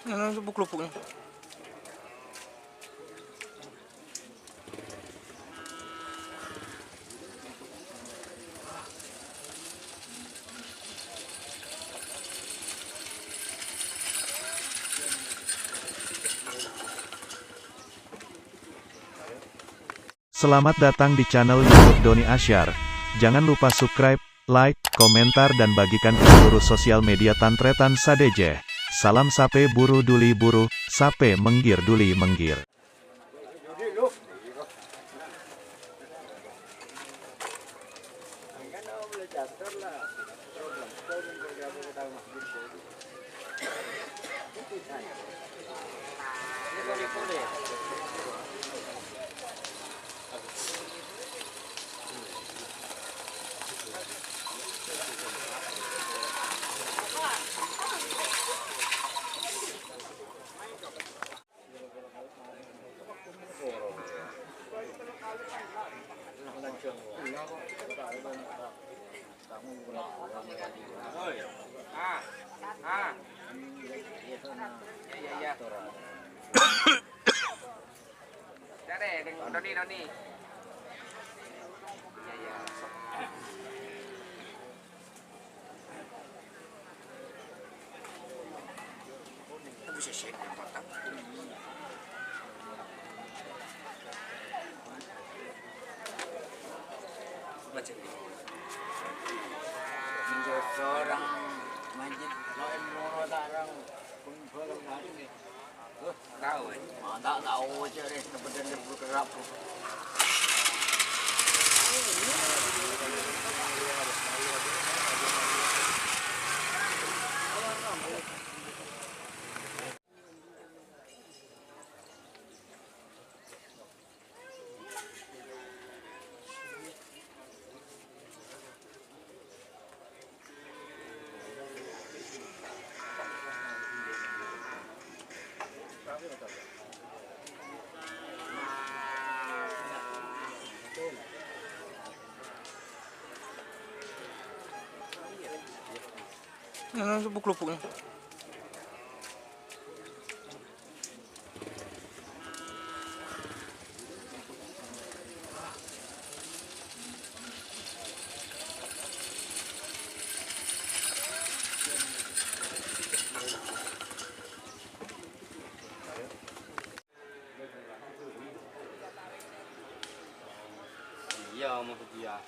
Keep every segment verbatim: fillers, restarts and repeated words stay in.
Nang lubuk-lubuk. Selamat datang di channel YouTube Doni Asyar. Jangan lupa subscribe, like, komentar, dan bagikan ke seluruh sosial media tan-tarètan sadhâjâ. Salam sapè buru duli buru, sapè mèngghir duli mèngghir. Nang lubuk-lubuk. Iyâ, maksud iyâ.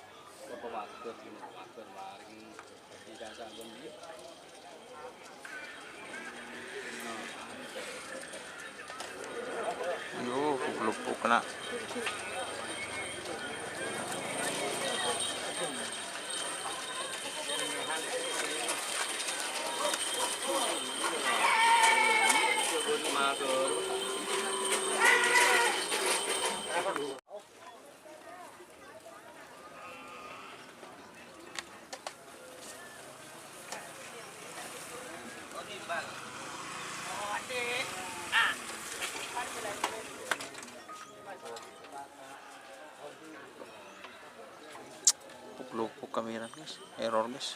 Apa maksud, maksud maring. Yo, lubuk kena. Lubuk kamera, guys. Error, guys.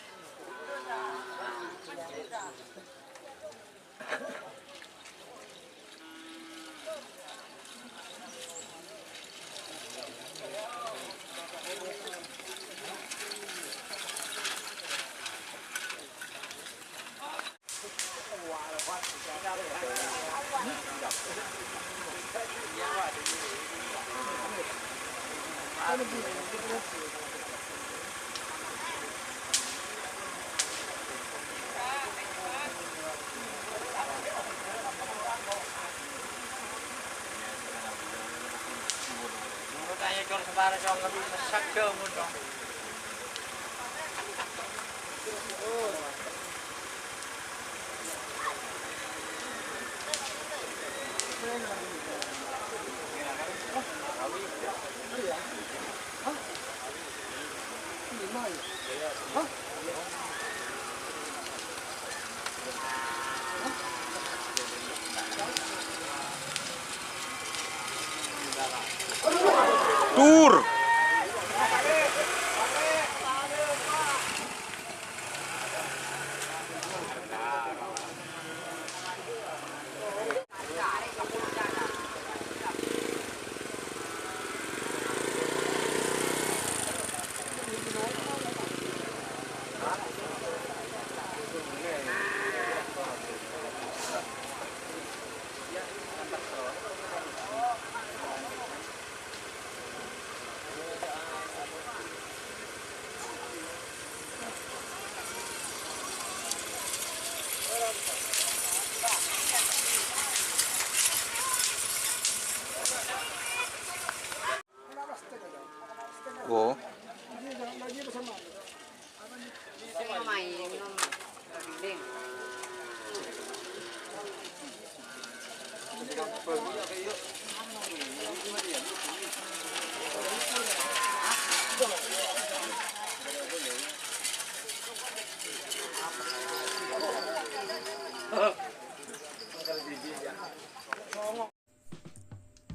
Tur.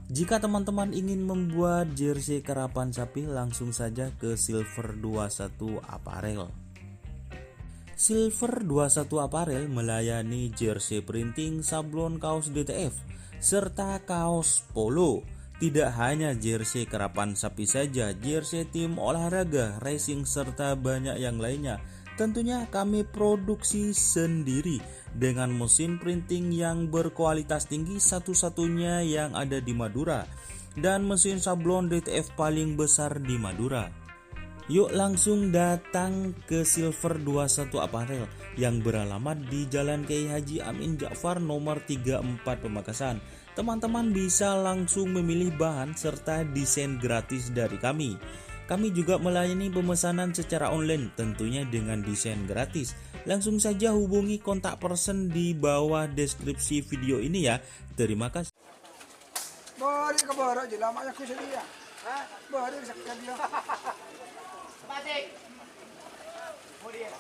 Jika teman-teman ingin membuat jersey karapan sapi, langsung saja ke Silver dua satu Apparel. Silver dua satu Apparel melayani jersey printing, sablon kaos D T F, serta kaos polo. Tidak hanya jersey karapan sapi saja, jersey tim olahraga, racing, serta banyak yang lainnya. Tentunya kami produksi sendiri dengan mesin printing yang berkualitas tinggi, satu-satunya yang ada di Madura, dan mesin sablon D T F paling besar di Madura. Yuk langsung datang ke Silver dua satu Apparel yang beralamat di Jalan Kiai Haji Amin Ja'far nomor tiga empat Pamekasan. Teman-teman bisa langsung memilih bahan serta desain gratis dari kami. Kami juga melayani pemesanan secara online, tentunya dengan desain gratis. Langsung saja hubungi kontak person di bawah deskripsi video ini ya. Terima kasih. Bâri' ka bârâ' jâ la, ma' nyagghu sè dhiyâ. Hah? Bâri' ka sakèt dhiyâ. Masih. Kemudian.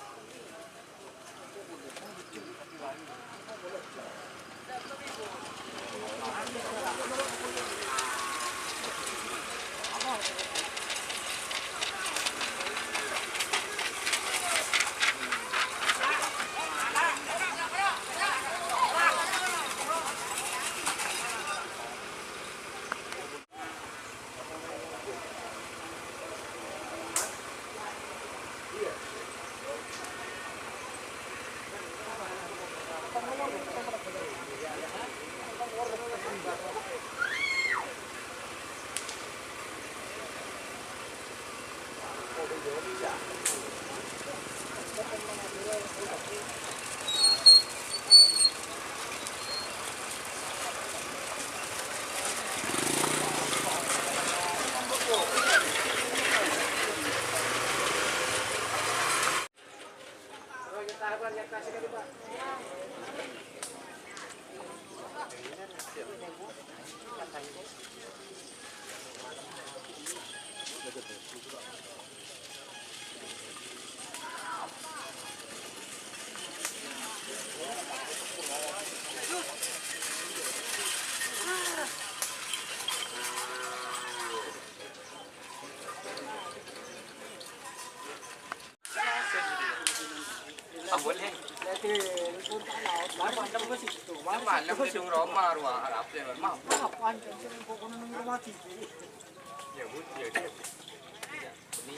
Ah, boleh. Malam gedung Roma, ruang Arab, ya, Roma. Ya, bu-, ya, dia. Ini.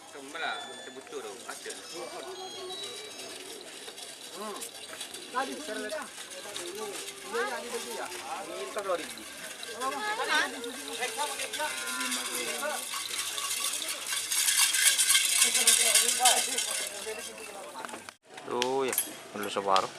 Kemala, sebutu tu, ada. Oh ya, perlu separuh.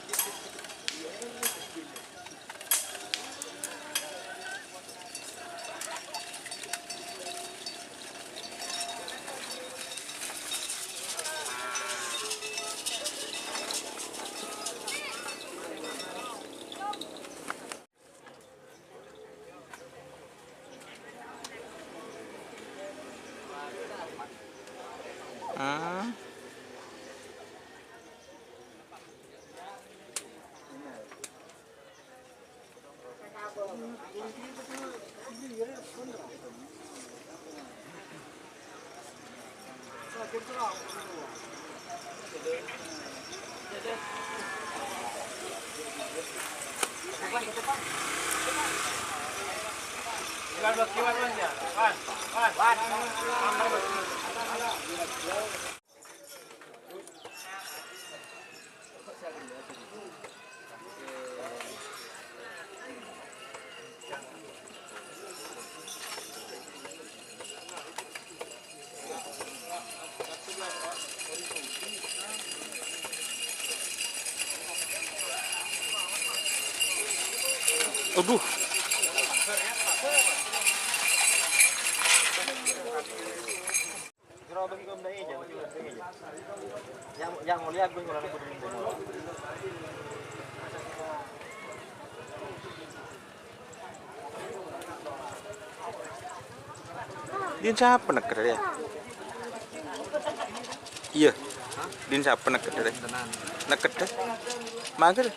Hmm. Aduh. Yang, yang mulia gue kalau aku dulu. Din sapa nekkedda ya? Iya. Din sapa nekkedda ya? Nekkedda. Mager.